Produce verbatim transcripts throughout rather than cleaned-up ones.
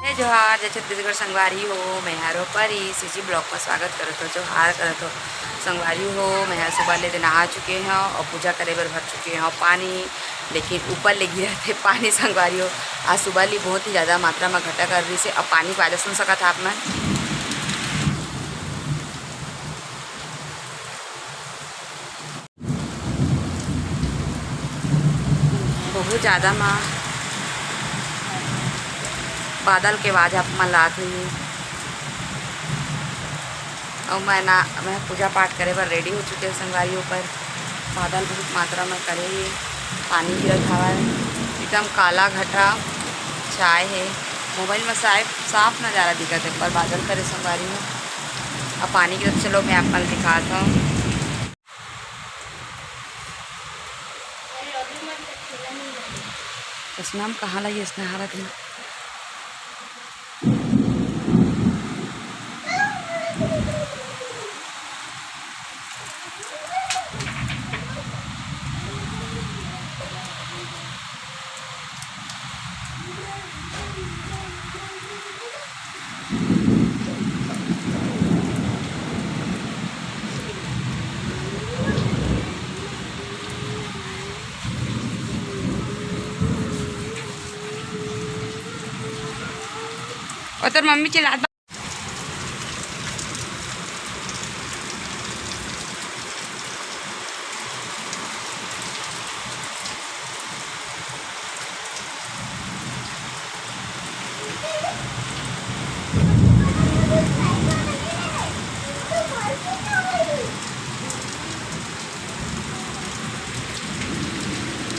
जय जोहार, जय छत्तीसगढ़ संगवारी हो। मैं हरो परी सीजी ब्लॉग में स्वागत करत हो, जोहार करत हो। संगवारी हो, मैं हर सुबह ले दिन आ चुके हूँ और पूजा करे बर भर चुके हूँ पानी, लेकिन ऊपर ले गिरा थे पानी संगवारी हो। आज सुबह ले बहुत ही ज़्यादा मात्रा में घटा कर रही से, अब पानी की आवाज़ सुन सकत आप मन। बहुत ज़्यादा मा बादल के आवाज आप मन ला आत होही। अउ मैं ना, मैं पूजा पाठ करे बर रेडी हो चुके हूँ संगवारी हो, पर बादल बहुत मात्रा में करे हे, पानी गिरत हवय, एकदम काला घटा छाए हे। मोबाइल में साफ, साफ नज़ारा दिखत हे, पर बादल करे संगवारी हो। अब पानी गिरत, चलो मैं आप मन दिखात हूँ। चश्मा में कहाँ लगी, इसने हालत में। और तोर मम्मी चिल्लात बा।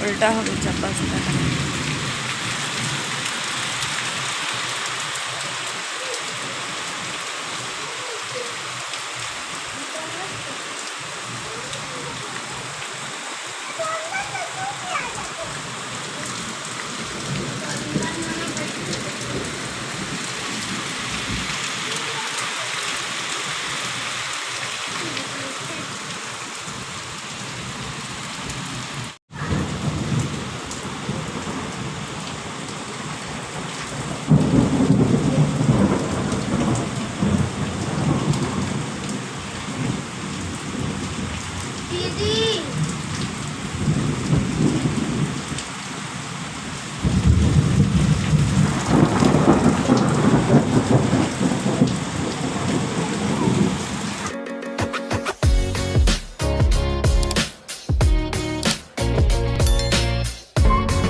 उल्टा हो गई चप्पल सीधा करना।